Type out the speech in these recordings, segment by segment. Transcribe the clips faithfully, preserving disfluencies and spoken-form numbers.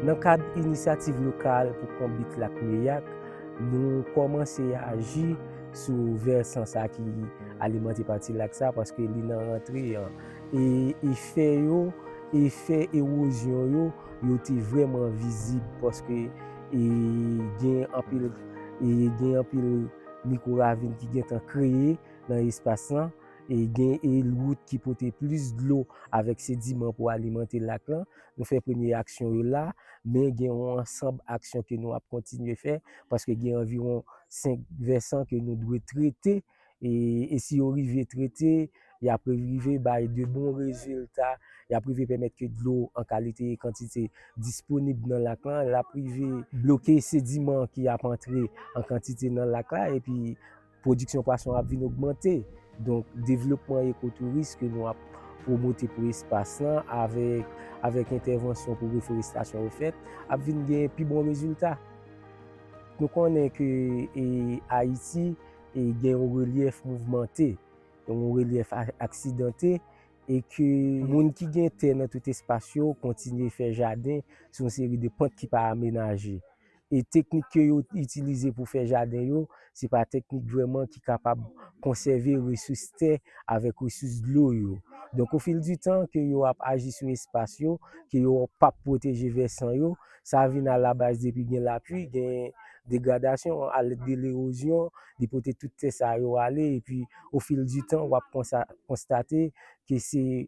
Nan kad inisyativ lokal pou konbit lak Meyak, nou kòmanse aji sou vèsan sa ki alimante pati lak sa, paske li nan rantre an. E efè yo, efè ewozyon yo, yo te vrèman vizib, paske, e, gen anpil, e, gen anpil mikwo ravin ki gentan kreye nan espas lan, e gen e wout ki pote plis dlo avèk sediman pou alimante lak lan. Nou fè premye aksyon yo la, men gen yon ansanm aksyon ke nou ap kontinye fè, paske gen anviwon senk vèsan ke nou dwe trete, e, e si yo rive trete, y ap rive bay de bon rezilta, y ap rive pèmèt ke dlo an kalite e kantite disponib nan lak lan, l ap rive bloke sediman ki ap antre an kantite nan lak la, epi pwodiksyon pwason ap vin ogmante. Donk, devlopman ekotouris ke nou ap pwomote pou espas lan avèk, avèk entèvansyon pou reforestasyon yo fèt, ap vin gen pi bon rezilta. Nou konnen ke, e, Ayiti, e, gen yon relyèf mouvmante, yon relyèf a-, aksidante, e ke moun ki gen tè nan tout espas yo kontinye fè jaden sou yon seri de pant ki pa amenaje. E teknik ke yo itilize pou fè jaden yo, se pa teknik vrèman ki kapab konsève resous tè avèk resous dlo yo. Donk, ofilditan ke yo ap aji sou espas yo, ke yo p ap pwoteje vèsan yo, sa vin alabaz depi gen lapli, gen degradasyon, alèd de lewozyon, li pote tout tè sa yo ale, epi ofilditan, w ap konsa-, konstate ke se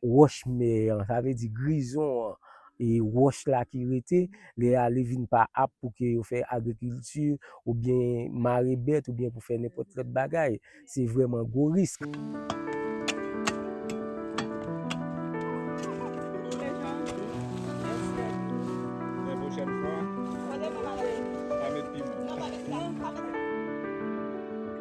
wòch mè an, sa vle di grizon an, e wòch la ki rete, lè a li vin pa ap pou ke yo fè agrikilti oubyen mare bèt oubyen pou fè nenpòt lòt bagay. Se vrèman gwo risk. Men pwochèn fwa, pa met piman.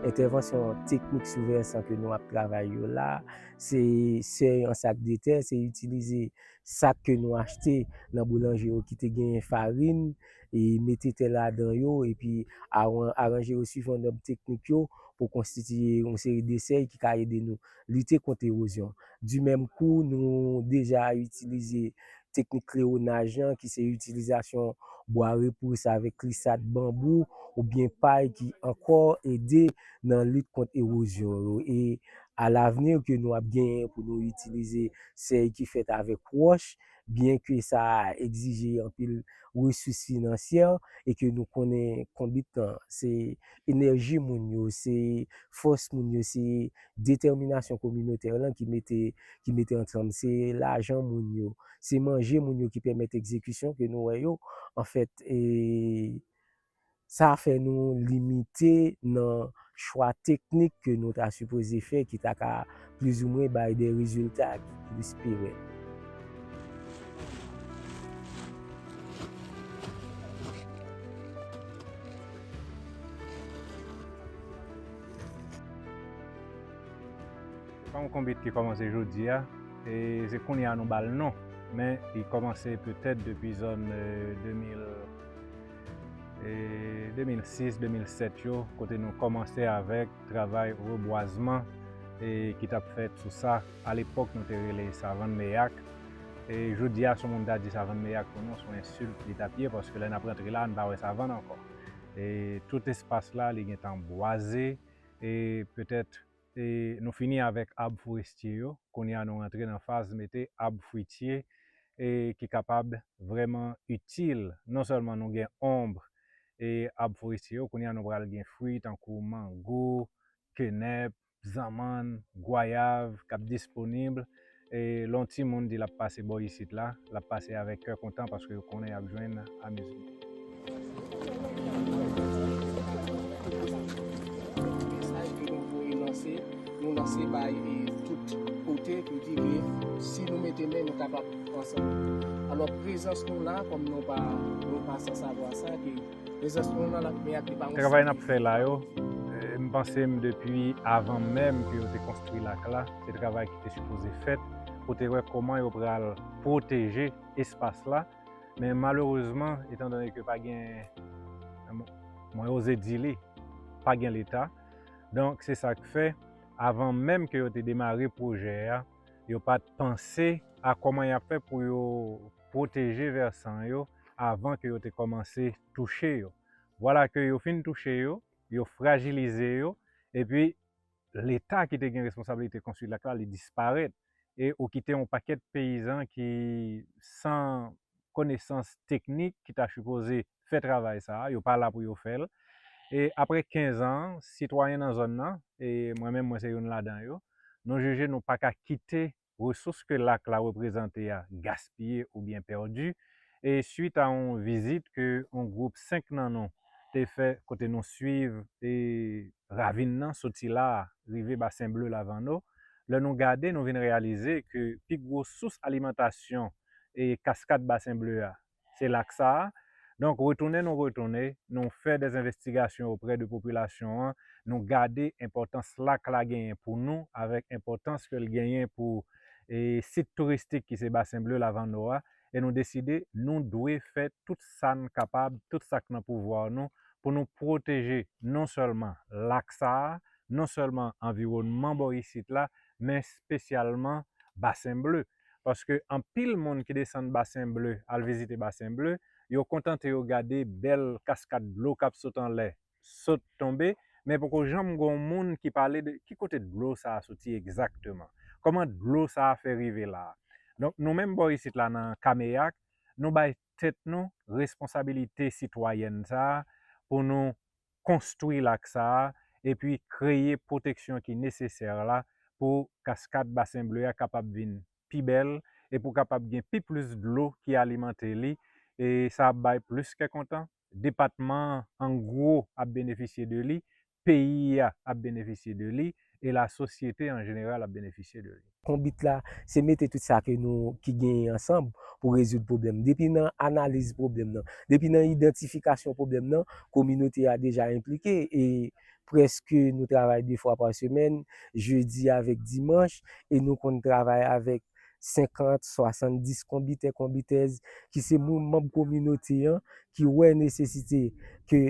Entèvansyon teknik sou vèsan ke nou ap travay yo la, se sèy an sak de tè, se itilize sak ke nou achte nan boulanje yo ki te genyen farin, e mete tè ladan yo, epi aran-, aranje yo swivan nòm teknik yo pou konstitiye yon seri de sèy ki ka ede nou lite kont ewozyon. Di menm kou, nou deja itilize teknik klewonaj lan, ki se itilizasyon bwa repous avèk glisad banbou oubyen pay ki ankò ede nan lit kont ewozyon yo. E alavni ke nou ap genyen pou nou itilize sèy ki fèt avèk wòch, byen ke sa egzije anpil resous finansyè e ke nou konnen konbit lan se enèji moun yo, se fòs moun yo, se detèminasyon kominotè lan ki mete, ki mete ansanm, se lajan moun yo, se manje moun yo ki pèmèt egzekisyon ke nou wè yo. Anfèt, e, sa fè nou limite nan chwa teknik ke nou ta sipoze fè, ki ta ka plizoumwen bay de rezilta ki plis perèn. Se pa yon konbit ki kòmanse jodi a, e se kounye a nou ba l non, men li kòmanse petèt depi zòn, e, de mil, e, de mil sis, de mil sèt yo, kote nou kòmanse avèk travay rebwazman, e, ki t ap fèt sou sa. Alepòk, nou te rele Savann Meyak. E jodi a, si yon moun ta di Savann Meyak pou nou, se yon ensilt li t ap ye, paske lè n ap rantre la, n pa wè savann ankò. E tout espas la, li gentan bwaze, e petèt, e nou fini avèk ab forestye yo. Kounye a, nou rantre nan faz mete ab fwitye, e ki kapab vrèman itil. Non sèlman nou gen onb e ab forestye yo, kounye a nou pral gen fwi tankou mango, kenèp, zanmann, gwayav k ap disponib. E lè yon timoun di l ap pase bò isit la, l ap pase avèk kè kontan paske yo konnen y ap jwenn amizman. Mesaj ke nou voye lanse, nou lanse bay, e, tout kote pou di ke si nou mete men, nou kapab ansanm. Alò, prezans nou la, kòm nou pa, nou pa san savwa sa, ke prezans nou nan lak Meyak li pa yon... Travay n ap fè la yo, e, m panse m depi avan menm ke yo te konstwi lak la, se travay ki te sipoze fèt, pou te wè kòman yo pral pwoteje espas la. Men malerezman, etandone ke pa gen, mwen oze di li, pa gen Leta. Donk, se sa k fè, avan menm ke yo te demare pwojè a, yo pa t panse a kòman y ap fè pou yo pwoteje vèsan yo, avan ke yo te kòmanse touche yo. Vwala ke yo fin touche yo, yo frajilize yo, epi Leta ki te gen responsablite konstwi lak la, li disparèt. E ou kite yon pakèt peyizan ki san konesans teknik ki ta sipoze fè travay sa a, yo pa la pou yo fè l. E apre kenz an, sitwayen nan zòn nan, e mwen menm mwen se youn ladan yo, nou jije nou pa ka kite resous ke lak la reprezante a gaspiye oubyen pèdi. E swit a yon vizit ke yon gwoup senk nan nou te fè kote nou swiv e ravin nan soti la a rive Basen Ble Lavanno, lè nou gade, nou vin reyalize ke pi gwo sous alimantasyon e kaskad Basen Ble a, se lak sa a. Donk, retounen nou retounen, nou fè dè envestigasyon oprè de popilasyon an, nou gade enpòtans lak la genyen pou nou, avèk enpòtans ke l genyen pou e, sit touristik ki se Basen Ble Lavanno a, e nou deside nou dwe fè tout sa n kapab, tout sa k nan pouvwa nou, pou nou pwoteje non sèlman lak sa a, non sèlman anviwònman bò isit la, men espesyalman Basen Ble. Paske anpil moun ki desann Basen Ble, al vizite Basen Ble, yo kontante yo gade bèl kaskad dlo k ap sot anlè, sot tonbe, men poko janm gen yon moun ki pale de ki kote dlo sa a soti egzakteman. Kòman dlo sa a fè rive la a? Donk, nou menm bò isit la nan Kameyak, nou bay tèt nou responsabilite sitwayèn sa a pou nou konstwi lak sa a, epi kreye pwoteksyon ki nesesè la pou kaskad Basen Ble a kapab vin pi bèl, e pou kapab gen pi plis dlo ki alimante li, e sa ap bay plis kè kontan. Depatman an, an gwo, ap benefisye de li, peyi a ap benefisye de li, e lasosyete an jeneral ap benefisye de li. Konbit la, se mete tout sa ke nou, ki genyen ansanm pou rezoud pwoblèm. Depi nan analiz pwoblèm nan, depi nan idantifikasyon pwoblèm nan, kominote a deja enplike, e prèske nou travay de fwa pa semèn, jedi avèk dimanch, e nou konn travay avèk senkant, swasanndis konbitè, konbitèz ki se moun, manm kominote an, ki wè nesesite ke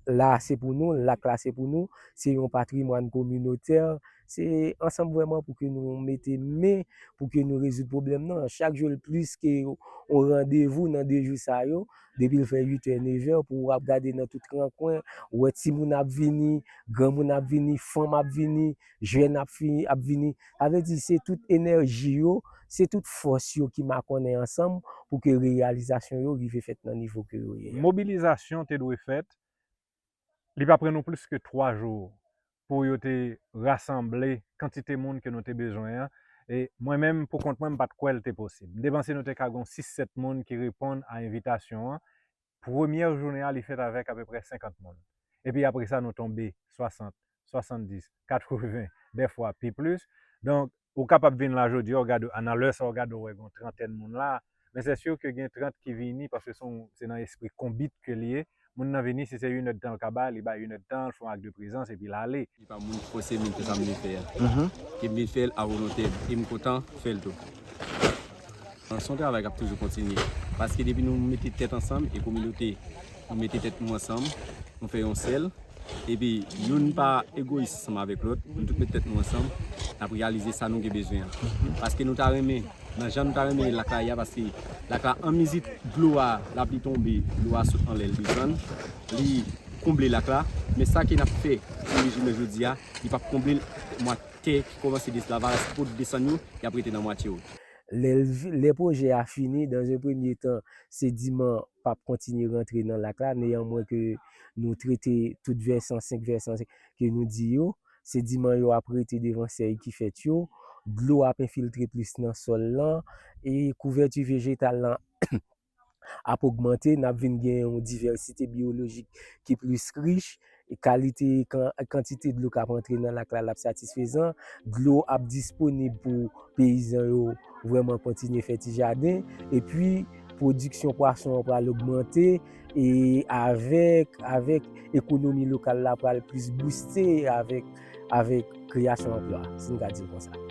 la se pou nou, lak la se pou nou, se yon patrimwàn kominotè, se ansanm vrèman pou ke nou mete men, pou ke nou rezoud pwoblèm nan. Chak jou l plis ke yon randevou nan de jou sa yo, depi l fè uit è, nèf è, pou w ap gade nan tout rankwen, ou wè timoun ap vini, granmoun ap vini, fanm ap vini, jèn ap fi-, ap vini. Sa vle di se tout enèji yo, se tout fòs yo ki makonnen ansanm pou ke reyalizasyon yo rive fèt nan nivo ke yo ye a. Mobilizasyon te dwe fèt, li pa pran nou plis ke twa jou pou yo te rasanble kantite moun ke nou te bezwen an. E mwen menm, pou kont mwen, m pa t kwè l te posib. M te panse nou te ka gen sis sèt moun ki reponn a envitasyon an. Premyè jounen an, li fèt avèk apeprè senkant moun. Epi apre sa, nou tonbe swasant, swasanndis, katreven, dèfwa pi plis. Donk, ou kapab vin la jodi a, ou gade, a nan lè sa, ou gade, ou wè gen yon trantèn moun la. Men se si ke gen trant ki vini, paske se yon, se nan espri konbit ke li ye. Moun nan vini, si se inèdtan l ka bay, li bay inèdtan, l fè yon ak de prezans, epi l ale. Li pa moun ki fòse m vin fè sa m vin fè a. Ke m vin fè l a volonte m, e m kontan fè l tou. Se yon travay k ap toujou kontinye. Paske depi nou mete tèt ansanm, e kominote, nou mete tèt nou ansanm, nou fè yon sèl, epi youn pa egoyis ansanm avèk lòt, nou tout met tèt nou ansanm, n ap reyalize sa nou gen bezwen an. Paske nou ta renmen, nan jan nou ta renmen lak la ye a, paske lak la an mizik dlo a, lapli tonbe, dlo a sot anlè l desann, li konble lak la, men sa ke n ap fè pou jounen jodi a, li p ap konble l, mwa tè ki kòmanse des-, lavalas ki pot desann yo, y ap rete nan mwatye yo. Lè l vi-, lè pwojè a fini, dans un premier temps, sediman p ap kontinye rantre nan lak la, neyanmwen ke nou trete tout vèsan, senk vèsan ke nou di yo, sediman yo ap rete devan sèy ki fèt yo, dlo ap enfiltre plis nan sòl lan, e kouvèti vejetal lan ap ogmante, n ap vin gen yon divèsite byolojik ki plis rich, e kalite, kan-, kantite dlo k ap antre nan lak la, l ap satisfezan, dlo ap disponib pou peyizan yo vrèman kontinye fè ti jaden, epi pwodiksyon pwason an pral ogmante, e avèk, avèk ekonomi lokal la pral plis bouste avèk, avèk kreyasyon anplwa, si n ka di l konsa.